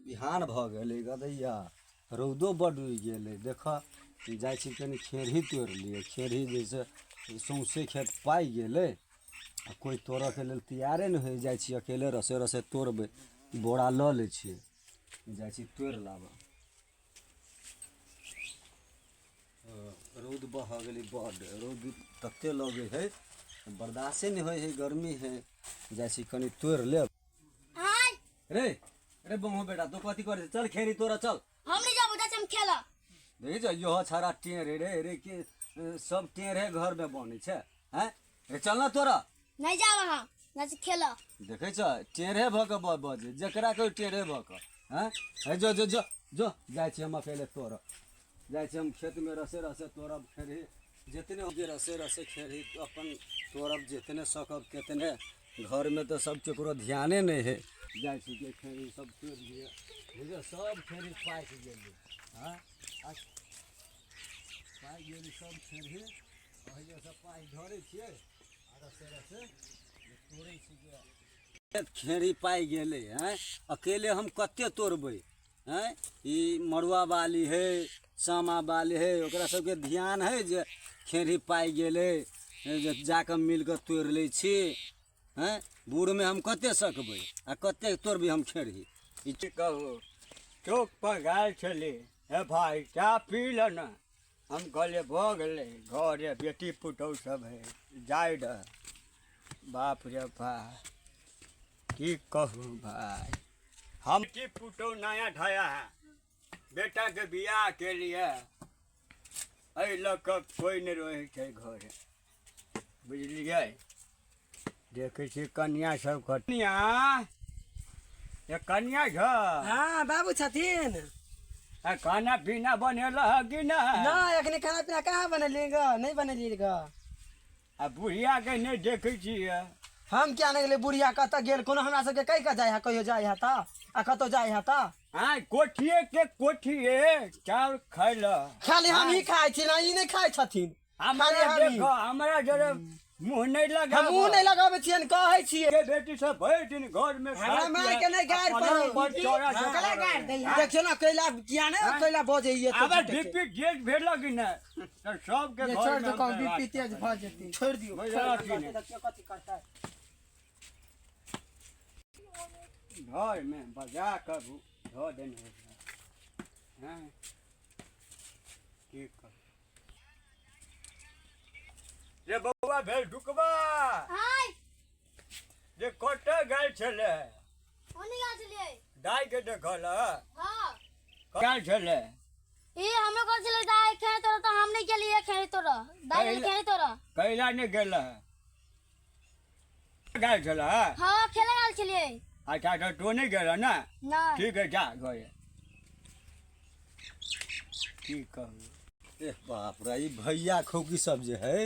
बिहान भऽ गेलै गदैया रौदो बड्ड उगि गेलै देखऽ जाइ छी कनि खेरही तोड़ि लिअ खेरही जैसे सौँसे खेत पाकि गेलै आ कोइ तोड़ऽके लेल तैयारे नहि होइ जाइ छी अकेले रसे रसे तोड़बै बोरा लऽ लै छियै जाइ छी तोड़ि लाबऽ रौद बहऽ गेलै बड्ड रौद तते लगै हइ बर्दाश्ते नहि होइ हइ गर्मी हइ जाइ छी कनि तोड़ि लेब हाय रे रे बमहो बेटा तू कथी करै चल खेरी तोरा चल हम नहीं जाबो चाचा हम खेला देखै छ इहो छाड़ा टेढ़ रे रे के सब टेढ़े घर में बनै छै हैं रे चल ना तोरा नहीं जाबो हम चाचा खेला देखै छ टेढ़े भऽ कऽ बजै जकरा कहू टेढ़े भऽ कऽ हैं हे जो जो जो जो जाइ छी हम अकेले तोड़ऽ जाइ छी हम खेतमे रसे रसे तोड़ब खेरही जितने होगे रसे रसे खेरही अपन तोड़ब जितने सकब तेतने घरमे तऽ सब केकरो ध्याने नहि है जाइ छी के खेरही सब तोड़ि लिअ बुझलियै सब खेरही पाकि गेलै हँ पाकि गेलै सब खेरही ओहिजे सब पाकि धरै छियै आ रसे रसे तोड़ै छियै खेरही पाकि गेलै आँय अकेले हम कते तोड़बै आँय ई मड़ुआ बाली है सामा बाली है ओकरा सबके ध्यान है जे खेरही पाकि गेलै जे जाकऽ मिल कऽ तोड़ि लै छी आँय बूढ़मे हम कते सकबै आ कते तोड़बै हम खेरही ई की कहू चौक पर गेल छली हे भाय चाह पी ले ने हम कहलियै भऽ गेलै घरे बेटी पुतहु सब है जाइ रह बाप रे बा की कहू भाय हम बेटी पुतहु नया धया है बेटाके बियाह के लिए एहि लऽ कऽ कोइ नहि रहै छै घरे बुझलियै देखै छियै कनिया सब कनिया ये कनिया छ हाँ बाबू छथिन आ खाना पीना बनेल है कि नहि ना एखने खाना पीना कहाँ बनेलियै ग नहि बनेलियै ग आ बुढ़िया के नहि देखै छियै हम किया नहि गेलियै बुढ़िया कतऽ गेल कोनो हमरा सबके कहि कऽ जाइ है कहियो जाइ है तऽ आ कतौ जाइ है तऽ आय कोठिए के कोठिए चाउर खैल खाली हम ही खाइ छी ना ई नहि खाइ छथिन हमरा खाली हम ही। देखो हमरा जरे मुँह नहि लगा हम मुँह नहि लगाबै छियनि कहै छियै के बेटी सब भरि दिन घर में हमरा मार के नहि गारि पलंग पर पड़ै चौड़ा से देखियौ ने कैला किया ने कैला बजैये तो आबे झूठे के। बीपी तेज भेलक कि नहि तऽ सबके ये घर छोड़ में दो हम कहूँ राज बीपी तेज भऽ जेतै छोड़ि दियौ बुझलक कि नहि? देखियौ कथी करतै घर में बजा कऽ धऽ देने हेतै। हँ की कहू रे बौआ भेल ढुकबा हाय जे कतऽ गेल छलै ओने गेल छलियै दाइ के देखल हाँ गेल छलै ई हमरो घर छलै दाइ खेने तोरा तऽ हम नहि गेलियै खेने तोरा दाइ गेल खेने तोरा कैला नहि गेल गेल छलै हाँ खेले गेल छलियै अच्छा तऽ तू नहि गेल ने नहि ठीक है जा घरे की कहू ए बाप रे ई भैया खौकी सब जे है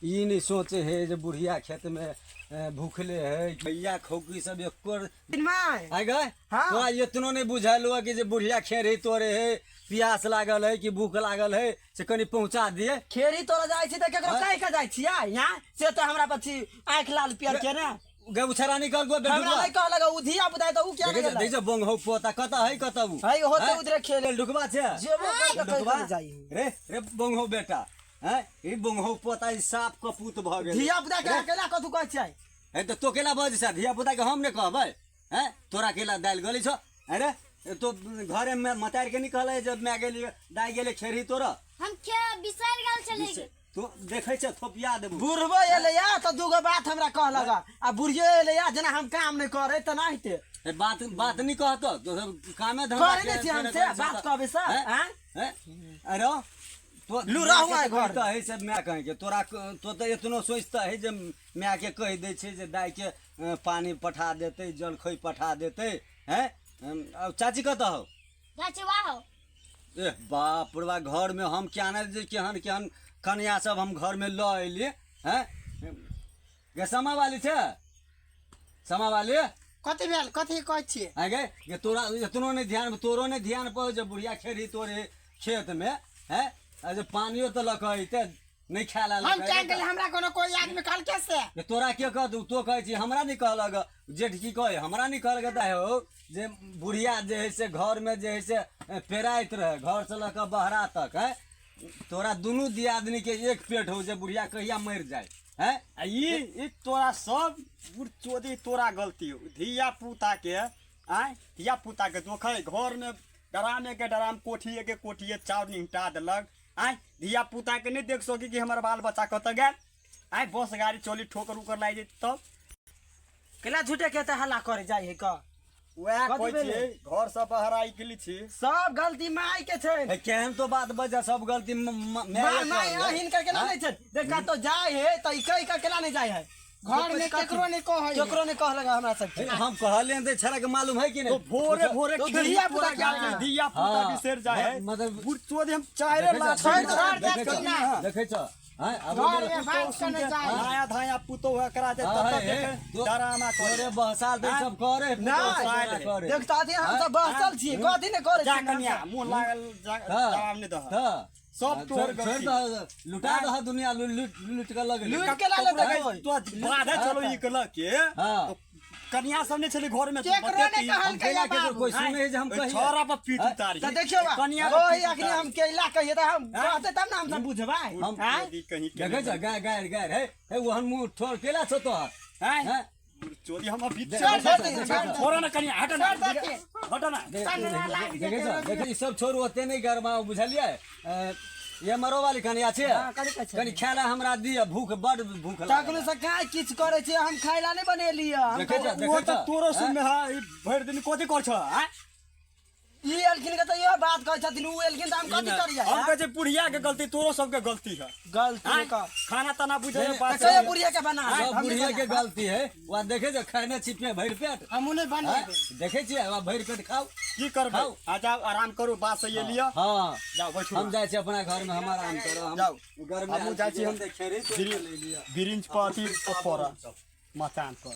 ई नहि सोचे है जे बुढ़िया खेत में भूखले है भैया खौकी सब एको my आइ गए हाँ। तोरा इतनो नहीं बुझायल हुआ कि जे बुढ़िया खेरही तोरे है प्यास लागल है कि भूख लागल है से कनि पहुंचा दिए खेरी तोरा जाइ छी तऽ केकरो कहि कऽ जाइ छियै यहाँ से तऽ हमरा पछि आँखि लाल पियर केने गे उछरा निकल गो हमरा नहि कहलक उ धिया पुता है तऽ उ किया नहि देख गेलै जे बोंग हो पोता कत है कत उ है होते उधरे खेले ढुकबा छै जेबो कर तऽ कहि ढुकबा कऽ जाइ रे रे बोंग हो बेटा हैं ई बोंग हो पोता ई साफ कपूत भ गेल धिया पुता के अकेला कथू कहै छियै है तऽ तो केला बजै छ धिया पुता के हम नहि कहबै हैं तोरा केला दालि गलै छ अरे तो घरे में मतार के नहीं कहले जब मैं गेली दाइ गेले खेरही तोरा हम खे बिसरि गेल छलियै तू देखै छ थोपिया देबू बुढ़बो एलैया तऽ दूगो बात हमरा कहलक आ बुढ़ियो एलैया जेना हम काम नहि करै तऽ नहि हेतै ए, बात बात नहीं कहतो तो सब कामे धंधा करै नहि छियै हम से बात कहबै से आँय हैं? अरे तो लू रहू आइ घर। तऽ है से माय कहे के तोरा तो तऽ एतनो सोचता है जे माय के कहि दै छै जे दाइ के पानी पठा देतै जलखै पठा देतै हैं अब चाची कतऽ हौ चाची वाह हो एह बाप रे बा घर में हम क्या ने जे केहन केहन कन्या सब हम घर में लऽ एलियै हैं गे समा वाली छै समा वाली कथी भेल कथी कहै छियै आइ गे गे तोरा एतनो नहि ध्यान तोरो नहि ध्यान पर जे बुढ़िया खेरही तोरे खेत में हैं आ जे पानियो तऽ लऽ कऽ अयतै नहि खाय ला हम क्या गेले हमरा कोनो कोई आदमी कहलकै से जे तोरा के कह दू तो कहै छी हमरा नहि कहलक जेठ की कहै हमरा नहि कहलक दाइ हो जे बुढ़िया जे है से घरमे जे है से पेराइत रहै घर से लऽ कऽ बहरा तक है तोरा दुनू दियादनी के एक पेट हो जे बुढ़िया कहिया मरि जाए हैं आ ई तोरा सब चोदी तोरा गलती हो धिया पुता के आय धिया पुता के दोखै घर में डरामे के डराम कोठिए के कोठिए चाउर निपटा देलक आय धिया पुता के नहीं देख सकी कि हमर बाल बच्चा कतऽ गेल आय बस गाड़ी चली ठोकर उकर लागि जेतै तब केला झूठे के तऽ हल्ला करे जाइ है क वएह कथी कहै भेलै? छियै घर से बाहर आइ गेली छी सब गलती माय के छै हे, केहन तो बात बजा सब गलती माय माय के हिनकर केना नहि छै देख कतौ जाइ है तऽ ई कहि कऽ केला नहि जाइ है घर में केकरो नहीं कहै केकरो नहि कहलक हमरा सबके हे, हम कहलियन तऽ छड़ा के मालूम है कि तो नहीं भोरे भोरे तो खेड़ी धिया पुता तोरा गाल के- में धिया पुता हाँ, बिसरि जाइ है मतलब- बुढ़ चोदी हम चारि देखै लाख छऽ, छोड़ छोड़ देखै दे छऽ, ना। देखै छऽ, हैं, आब घर में भाग के नहीं जाए धाया धाया पुतोह करा दे हाँ, तब हे, देखे तो- डरामा तोरे करे बहसाल दे सब करे नहि, तोरा करे देखता हथिन हम सब बहसल छियै कथी नहि करै जा छियै कनिया मुँह लागल जा हाँ, जवाब नहि दह हाँ। सब हाँ, तोहर छोड़ गलती। छोड़ दह लुटा दह दुनिया लूट लूट लूट के लग लूट के ला लेतै कोइ। तो बाधे चलो ई कल के हाँ। तो कनिया सब नहि छलै घर में केकरो नहि हम कहलकै केला बाबू केकरो कोई सुने जे हम कहिए छोरा पर पीट हाँ? उतारी तऽ देखियौ बा, कनिया के ओही पीठ अखनी उतारी। हम केला कहिए तऽ हम कहतै तब ने हम सब बुझबै हम आँय? कहीं के देखै छ गाय गाय गाय हे हे ओहन मुँह ठोर केला छौ तोहर हैं? हैं? चोरी हम अभी देखै छोड़ छऽ, दे, देखै छोड़ छऽ। छोड़ा ना कनिया हट ना छोड़ दे। हट ना कनरा लागि देखै जेतै छऽ, देखै ई सब छोड़ू ओते नहि गरमाउ बुझलियै ये मरो वाली कनिया छै हाँ, कनि का छै। कनि खाय ला हमरा दिअ भूख बड भूख लागल तखनो से काहे किछु करै छियै हम खाय ला नहि बनेलियै हम देखै छऽ, वो देखै तो छऽ, तोरो हैं? सुनमे है ई भरि दिन कथी कर छ आँय? ई एलखिन के तऽ इहो बात कहै छथिन उ एलखिन तऽ हम कथी करियै हम कहै छै बुढ़िया के गलती तोरो सबके गलती है गलती आँय? का खाना ताना बुझे नहीं, बात कहियो बुढ़िया के बना सब हम बुढ़िया के गलती है वहाँ देखे जो खाने छिपे भरि पेट हमहूँ नहीं हैं? बनेबै देखे छियै वहाँ भरि पेट खाउ की करबै खाउ। आ जाओ आराम करू बात से ये लिअ हाँ जाओ बैठू हम जाइ छी अपना घर में हम आराम करब हम जाउ। गर्मी हमहूँ जाइ छी, हम देखे रही बिरिंच पर अथी पर मचान पर।